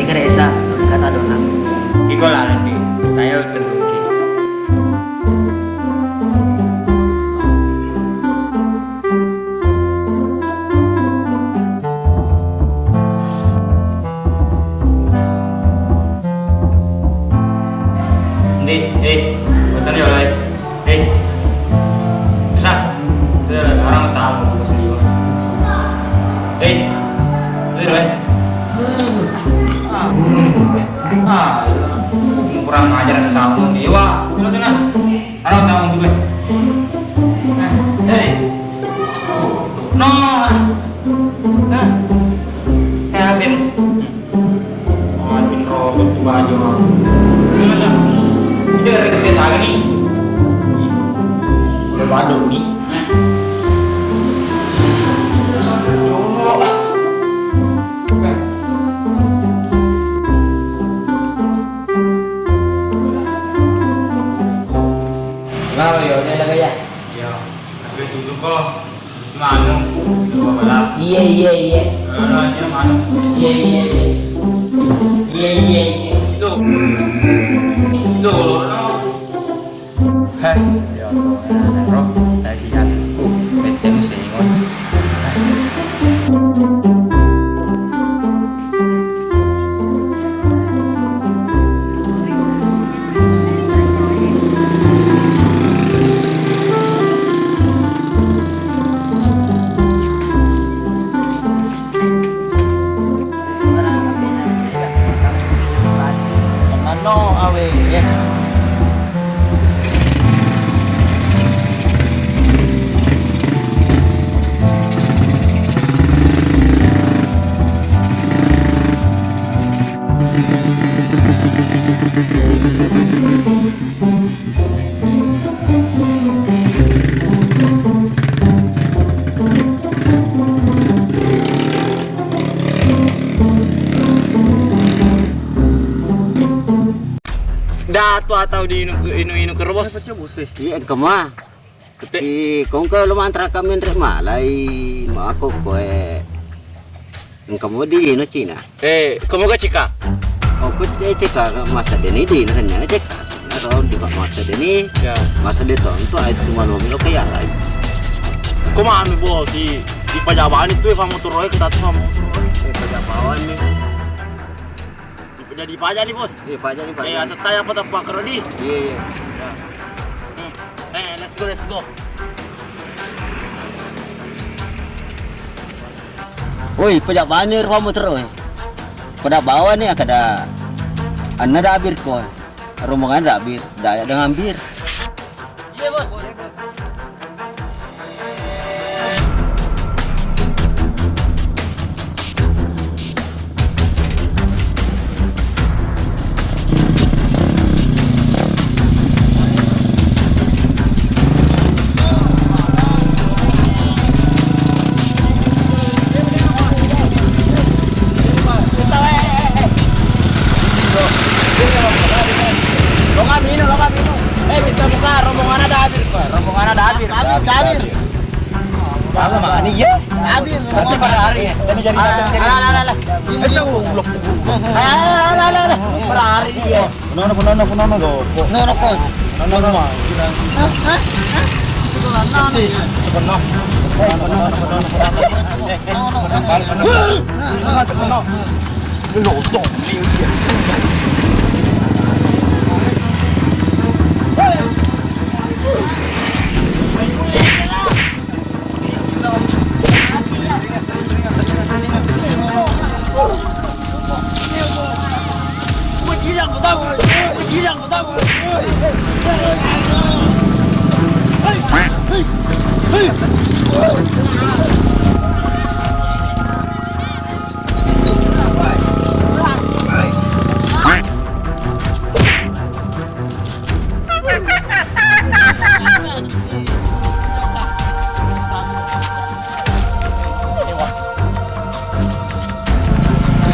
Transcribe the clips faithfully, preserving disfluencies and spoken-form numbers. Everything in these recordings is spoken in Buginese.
Geresa, kata dona. Iko laleng di, tayo tenduki. Ndi, eh, buatan ya, Lai. Eh, sa, orang tamu ke sini. Eh, eh, Lai. Ah, ah, kurang ajar kamu nih. Wah, sana, sana. Halo, assalamualaikum. Eh, no. Nah, saya Abin. Oh, Abin robot tuh baju. Gimana? Itu ada kerja sana nih. Udah badu nih. Nah. Yo. Kenapa yo? Ini ada gaya. Iya, tapi tutup kok. Terus manu, itu bawa balap. Iya, iya, iya. Kalau aja manu. Iya, iya, iya. Iya, iya, iya. Itu. Itu, no. Heh, ya Allah, ya Allah, bro. Saya siap. Uh, bete nu sengon. Heh. Sembarang H P-nya beda. Mano awe, ya. Datu atau di inu, inu, inu ke rebus? Iya, engka mua. Betul. Ih, kau engka lo mantra kami nrek malai, mau aku koe. Engka mau di inu Cina. Eh, kamu gak cika? Oh, ku, eh, cika, masa deni di, nanya cika. Nah, kalau di masa deni, ya. Masa de tonto, ai, cuma lo milo kayak lain. Kau mana, Bos? Di, di Pajaban itu, ya, sama motor, ya, kita tuh sama motor, ya. Eh, Pajaban nih. Di, jadi pajak nih, Bos. Iya, pajak nih, pajak. Eh, aset tanya apa tak pakai di? Iya, iya. Ya. Hmm. Eh, let's go, let's go. Woi, pajak bani rupamu terus, eh. Pada bawah nih, kada anna dabir ko. Rombongan dabir, daya dengan bir. Iya, Bos. Lo kami ini, lo kami ini. Eh, Mister Muka, rombongan ada hadir, Pak. Rombongan ada hadir. Hadir, hadir. Apa mani ya? Hadir. Pasti pada hari. Tadi jadi, tadi jadi. Alah, alah, alah, alah. Kencang goblok. Alah, alah, alah, alah. Pada hari dia. Kunono, kunono, kunono, goblok. Kunono, kunono. Kunono, kunono. Hah? Hah? Hah? Itu kunono. Cepet, no. Eh, kunono, kunono, kunono. Eh, kunono, kunono. Kunono, kunono.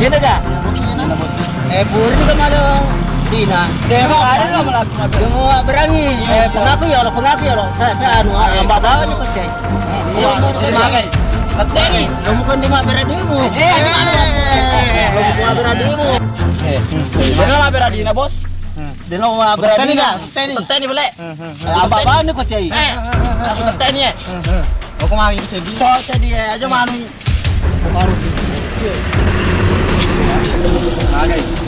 Sini aja. Eh, puri juga malu Dina. Demo ada lo malam. Demo berangi. Eh, pengaku ya lo, pengaku ya lo. Saya, saya anu, ah, mbak bawa nih kocai. Iya, makai. Betul nih. Lo bukan di mak beradimu. Eh, di mana? Lo bukan beradimu. Eh, dena maberadina, Bos. Dena maberadina. Teni, teni. Teni bele. Eh, apa-apaan ko cai? Eh, aku teni, eh. Aku magi cedi. Cok cedi, eh, aja manu.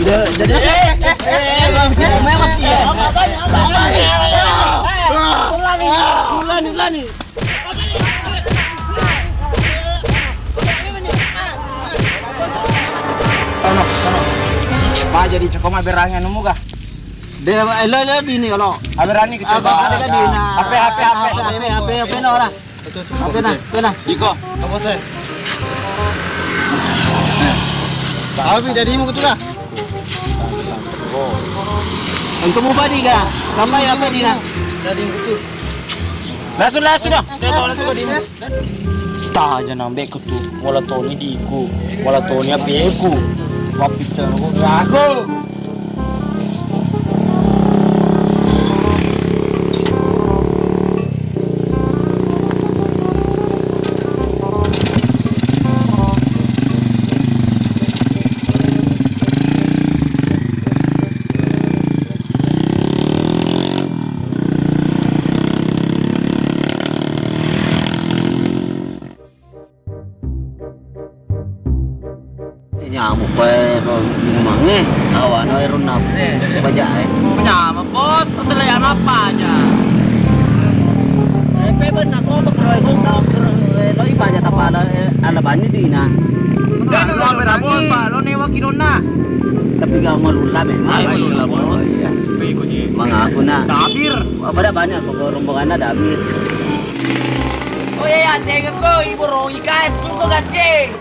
Jadi, eh, eh, eh, Bang, kita memang iya. Apa-apaan? Apa-apaan? Ulani, ulani, ulani. Sono, sono. Ma jadi ceko maberangi anu muga. De, eh, lo, lo, dini kalau. Aberani kita. Apa ada kan dina? Apa, apa, apa? Apa, apa, apa, no lah. Apa nah, apa nah? Iko. Apa sih? Tapi jadi mau ketulah. Engka mupa diga? Sampai apa dina? Jadi betul. Langsung, langsung dah. Saya tahu langsung ke dina. Taja nambeku tu, wala toni diku, wala toni apeku. Mappicceng ko aku. Eh, nyamuk pae ro limangnge, awana ero nap-, bajae. Nyamuk, Bos, asal ya apa aja. Eh, pe benna ko bekro ko, eh, lo ibaja tapala, eh, ala bani dina. Lo ambil rabon, Pak, lo newa kidonna. Tapi gak malulla memang. Ai, malulla, Bos. Oh, iya. Mangaku na. Dabir. Apa dah banyak kok rombonganna Dabir. Oh iya, ya, tengok ko, ibu rongi kae suka gaceng.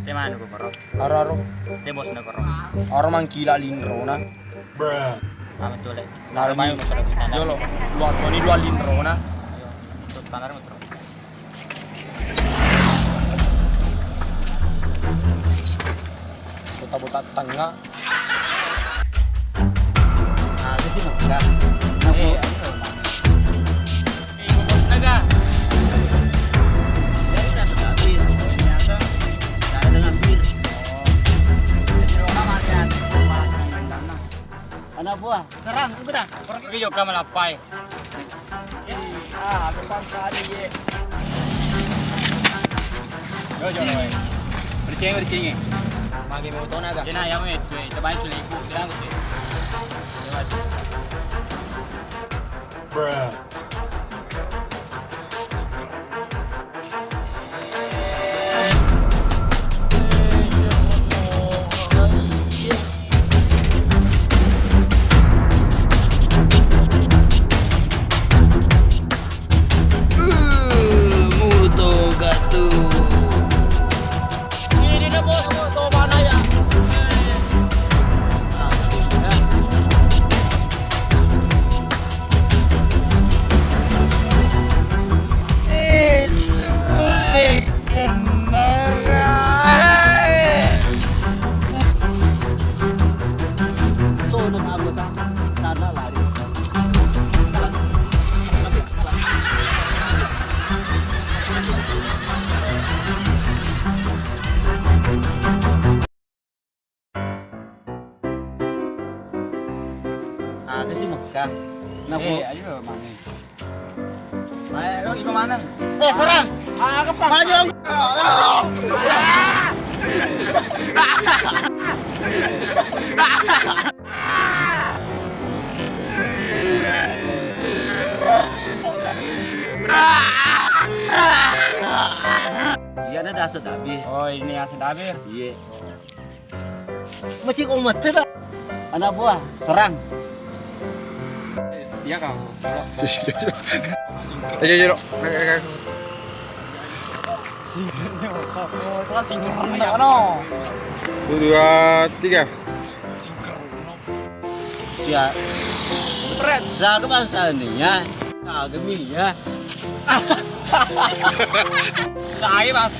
Te manu ko koro? Aro, aro. Te bosna koro. Aro mangkila linrona. Ame tole. Aro main masalah standar. Jolo. Dua toni dua linrona. Ayo. Untuk standar metro. Botak-botak tengah. Nah, itu sih muka. Nah, eh, bu- iya, iya, Bang. Eh, bos naga. Ya, udah, sudah habis. Ternyata, nggak ada ngambil. Oh. Jadi, orang makan. Anak buah, serang, udah. Pergi juga malapai. Ah, aku pangkali, ye. Yo, yo, yo. Berceng, berceng, ye. Magi mau tona ga? Cina ya, me, tu, eh, coba itu liku, bilang tu. Coba tu. Bruh. Muto gatu. Ini dah bos, muto mana ya? Aga si Mekah. Nah, eh, ayo, Mang. Ayo, lo gimana? Eh, serang. Ah, kepala. Maju. Iya, ada asa dabir. Oh, ini asa dabir. Iya. Mesti kau mati dah. Anak buah, serang. Iya, Kang. Ayo, ayo, ayo. Singkirnya apa? Oh, itu kan singkirnya, no. Dua, tiga. Sia. Pret. Sa ke bangsa ini ya. Sa ke mi ya. Saya bahasa.